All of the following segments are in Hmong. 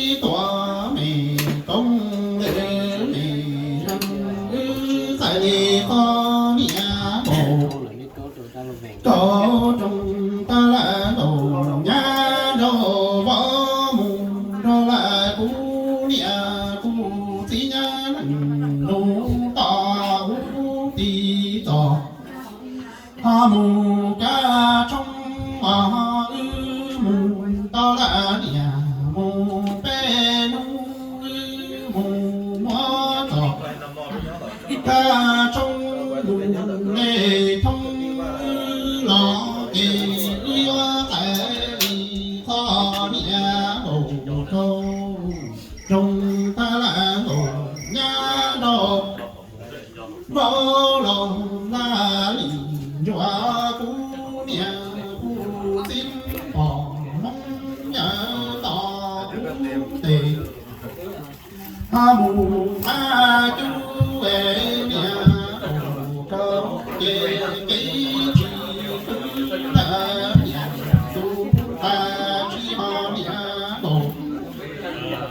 tib tuam me koob lwm me zeeg, wb txais li qhov niam npaum rau rooj tab laj nkaus nyab nraug vauv mus nrog lawm kuv niam kuv txiv nyab neej nus tod ub tib txog. Ho mus kab tshoob os, wb mus tau lawm niam mus peb hnub, wb mus muab txog kab tshoob mus le thoob los ces wb yuav txais li qhov niam npaum rau rooj tab laj nkaus nyab nraug vauv los laj lim ncuav kuv niam kuv txiv pom Hmoob yawg tod ub teb. Ho mus qab cub es niam mus rau ces kev tsis khwv lawm niam tus tas tsis ho niam nkaus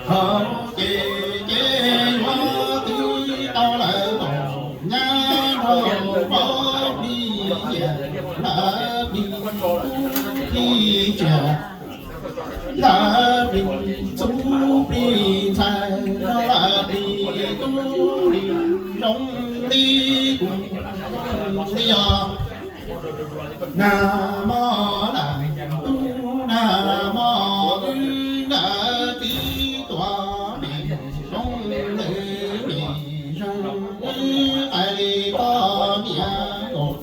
hauv ces ces yuav twb tau lawm nkaus nyab nraug vauv plig nyiam lawv plig tub plig tsiaj. Lawv plig txhuv plig ntxhais, lawv plig tub plig zoo li kuv li os. Nag hmo lawm tub nag hmo wb lawv tib tuam me koob lwm me zeeg, wb txais li qhov niam nkaus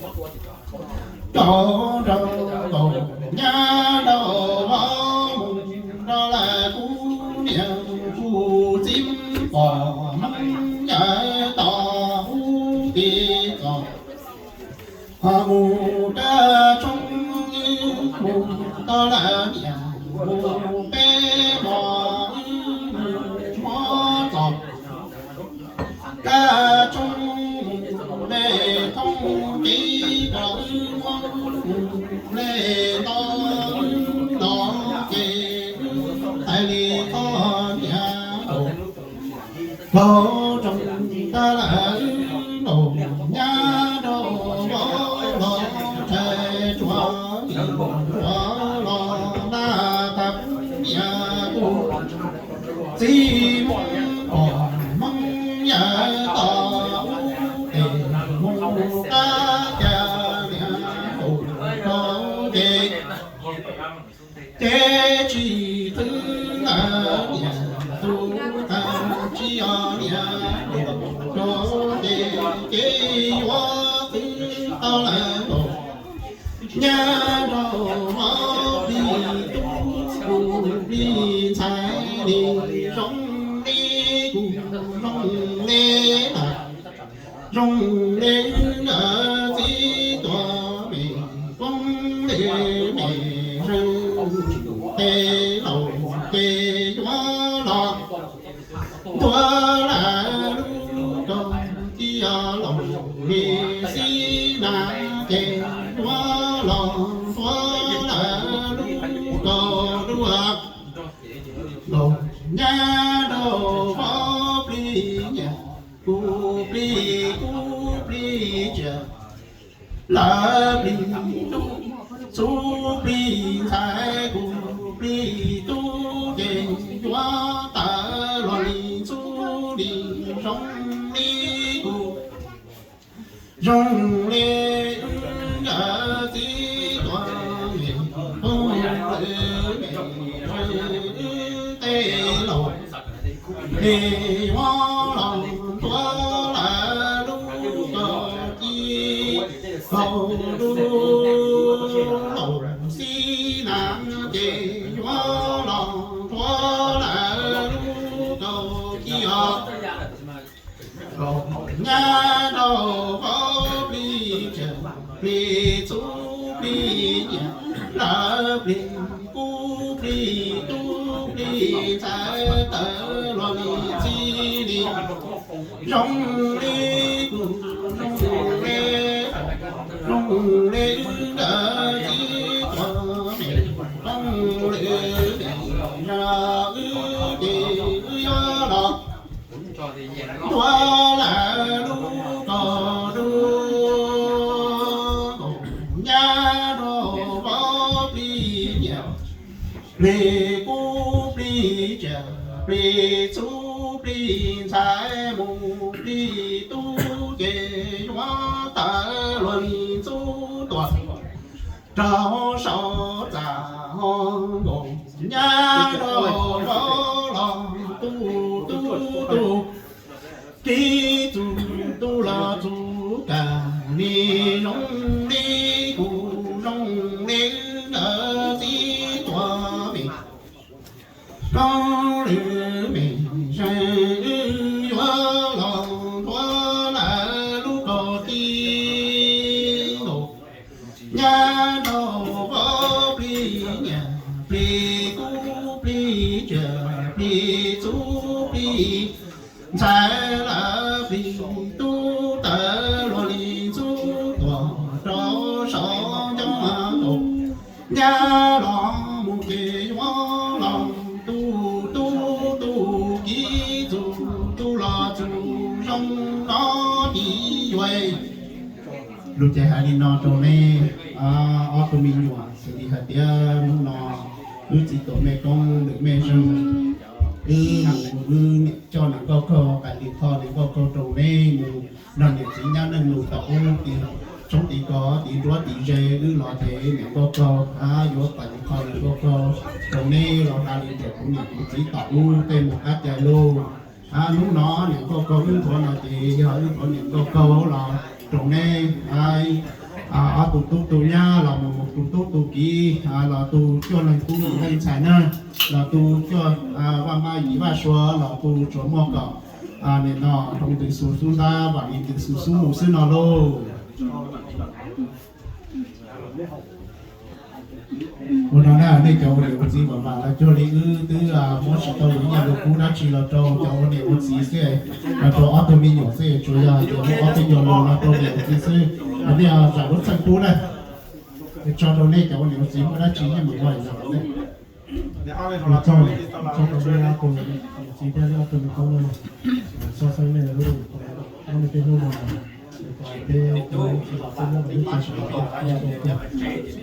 rau rooj nkaus nyab nraug vauv mus nrog lawm kuv niam kuv txiv pom Hmoob yawg tod ub tib txog. Ho mus kab tshoob mus tau lawm niam mus peb hmo, wb mus muab txog kab tshoob mus le thoob kev kom wb muab mus le nto los ces wb txais li qhov niam nkaus rau rooj tab laj nkaus nyab nraug vauv los rhais tsuav lim ncuav los laj tag niam kuv txiv pom Hmoob yawg tod ub teb mus qab cas niam nkaus rau ces ces tsis khwv lawm niam tus tas tsis ho niam nkaus rau ces ces yuav khwv tau lawm nkaus nyab nraug vauv plig tub kuv plig ntxhais li zoo li kuv zoo li lawm. Zoo li wb txiv tuam me koob li me zeeg, tes laus ces yuav los ntuav lawm lub kaus, tij laus li xib nas ces yuav los ntuav lawm lub kaus dua. Nkaus nyab nraug vauv plig nyiam, kuv plig kuv plig tsiaj, lawv plig tub txhuv plig ntxhais, kuv plig tub ces yuav tawv los li txhuv li zoo li kuv. Zoo li wb nkawd txiv tuam me koob lwm me zeeg, wb tej laus li yuav los ntuav lawm lub kaus, tij laus du laus xib nas ces yuav los ntuav lawm lub kaus, tij os. Nkaus nyab nraug vauv plig tsiaj, plig txhuv plig nyiam, lawv plig kuv plig tub plig ntxhais, tawv los li txhuv li zoo li kuv zoo li, zoo li wb nkawd txiv tuam me koob lwm me zeeg, wb ces Tuav lawv lub kaus dub, nyab rau vauv plig nyiam, plig kub plig tsiaj plig txhuv plig ntxhais mus plig tub ces yuav tawv luag li ntxub tuaj rau saum txaj ho nkaus, nyab rau vauv los tu tu tu, kib txuj tu los txuj kawg li zoo li kuv zoo li nkawd txiv tuam mem, koob lwm mem zeej wb yuav los ntuav lawv lub kaus tib nkaus, nyab rau vauv plig nyiam plig kub plig tsiaj plig txhuv plig ntxhais lawv plig tub tawv luag li ntxub tuaj rau saum ncoob nkaus, nyab los mus ces yuav los tu tu tu, kib txuj tu los txuj zoo no ti yuav. Lus ces hais li no rau neb ob tug me nyuam, xws li hais tias hnub no wb txiv tuam mej koob lwm mej zeej, wb mus wb niam coj niam nkauj kaug, pais lis qho niam nkauj kaug rau neb mus nrog niam txiv nyab neej lus tom ub, tiv tshoob tiv kos tiv nruab tiv ze, wb los ces niam nkauj kaug yuav pais lis qho niam nkauj kaug rau neb los hla li ntawm kuv niam kuv txiv tom ub tej mus qab cai lauj. Hnub no niam nkauj kaug wb nthuav no ces yog wb nthuav niam nkauj kaug los rau neb ob tug tub tu nyab los mus tus tub tu kiv los tu cuaj leeg tub yim leej ntxhais na, los tu cuaj vaj maj yim vaj suav los tu tsuas muaj kom nim no rau ntws xu xub ntab vam li ntws xu xub mus xwb no lauj. Ua no na nej cov ua niam ua txiv vam vam los cuag li wb twb muab tsis tau lus nyiaj lus kub dab tsi los rau cov ua niam ua txiv xwb, los rau ob tug me nyuam xwb, tsuas yog hais tias muab ob peb nyuag lus los rau niam ua txiv xwb. Nej zam lub txeej pub na, tso rau nej cov ua niam ua txiv muaj dab tsi nej mam li zam. Ua tsaug, ua tsaug rau nej ob tug niam txiv thiab nej ob tug me koob na, txhob xeeb nej lub, muab nej tej hnub no, peb tsis los xwb muab lub txaj sawv daws.